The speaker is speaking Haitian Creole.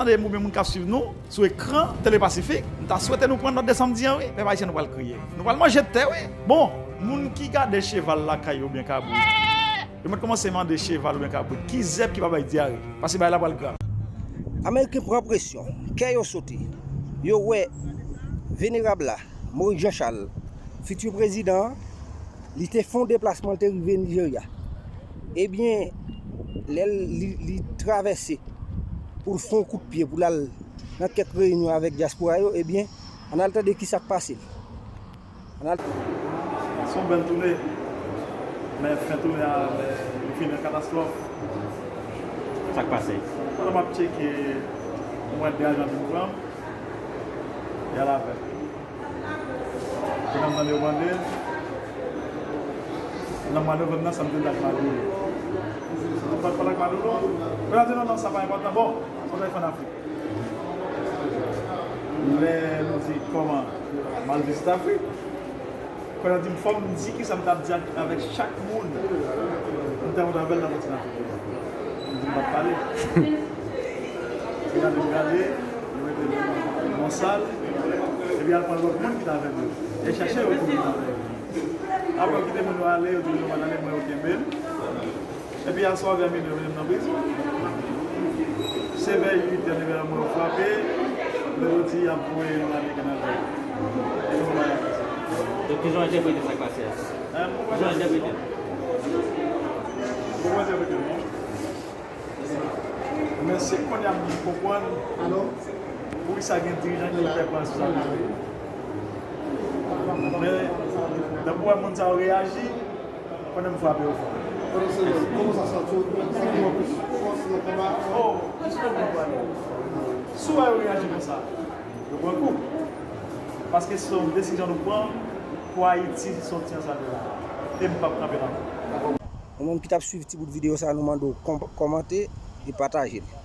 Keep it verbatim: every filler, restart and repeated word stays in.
Tande m oubyen moun k ap swiv nou sou ekran Tele Pasifik, m ta swete nou pran nòt de sa m di an wi. Pèp ayisyen, nou pral kriye. Nou pral manje tè wi. Bon, moun ki gade cheval lakay yo oubyen kabrit, yo mèt kòmanse mande cheval oubyen kabrit ki zèb ki pa bay dyare. Paske bagay la pral grav. Ameriken pran presyon, kè yo sote. Yo wè venerab la, Moïse Jean Charles, fiti prezidan an, li te fè yon deplasman, li te rive Nijerya. Ebyen, lè l, li, li travèse pou l fè yon kout pye, pou l al nan kèk reyinyon avèk dyaspora yo, ebyen, ann al tande kisa k pase l. Ann al. Se yon bèl tounen. Men fen tounen an, men, li fini an katastwòf. Sa k pase? Pandan m ap tcheke, m wè de ajan vin pran m. Y al avè m. Kounye a m tande yo mande m, nan mwa novanm nan, sa m te di ak Maduro. Sa m pa t pale ak Maduro. Kounye a di, non, non, sa pa enpòtan. Bon, sa w t al fè ann Afrik? Lè nou di kòman m al vizit Afrik, kounye a di m fò m di kisa m t ap di ak, avèk chak moun m te rankontre avè l nan kontinan Afrik. M di m p ap pale. Kounye a di m gade, yo mete m nan yon sal, epi al pran lòt moun ki t avè m yo. E chache yo pou vin avè yo. Apre yo kite moun yo ale, yo di yo pa t ale, mwen yo kenbe m. Epi aswè vè minui yo mete m nan prizon. Se vè uit è, nèf è mwen yo frape, yo di y ap voye yon Ameriken avè yo. E nou pa pase. Donk, kijan w entèprete sa k pase a? Hein? Kijan w entèprete l? Mwen pa entèprete l, non. Men se kounye a m konprann poukisa gen dirijan ki pè pran responsabilite. Men, lè m wè moun sa yo reyaji, konnen m frape yo fò. Kòman sa santi w? Ou santi w gen plis fòs nan konba? Oh, jis lè m konprann. Si w wè yo reyaji konsa, yo pran kou. Paske se yon desizyon nou pran pou Ayiti soti nan sa l ye la. E m p ap kanpe nan. Yon moun ki t ap swiv ti bout videyo sa, nou mande w kòm-, kòmante e pataje l.